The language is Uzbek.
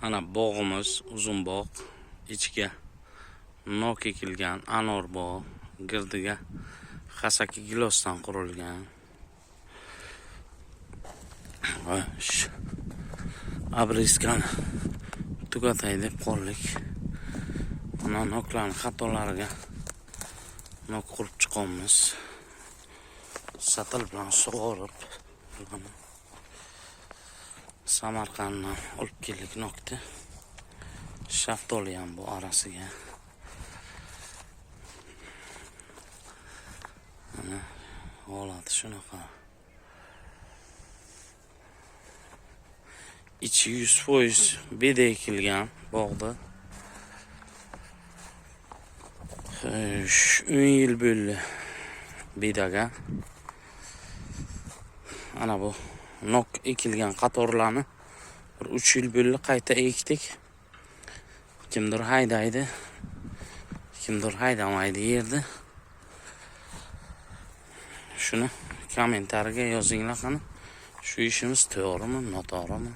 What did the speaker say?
Ana bog'imiz, uzun bog', ichiga nok ekilgan, anor bog', girdiga xasaki gilosdan qurilgan. Xo'sh. Обрезка ni tugatay deb qoldik. Mana noklarni qatorlariga nok qurib chiqamiz. Satil bilan sug'orib, mana Samarqanddan olib keldik nokni. Shaftoli ham bu orasiga. Mana holati shunaqa. Ichi 100% beda ekilgan bog'da. Xo'sh, 10 yil bo'ldi bedaga. Ana bu nok ekilgan qatorlarni bir 3 yil bo'ldi qayta ekdik. Kimdir haydaydi, kimdir haydamaydi yerda. Shuni kommentariyaga yozinglar qani. Shu ishimiz to'g'rimi, noto'g'rimi?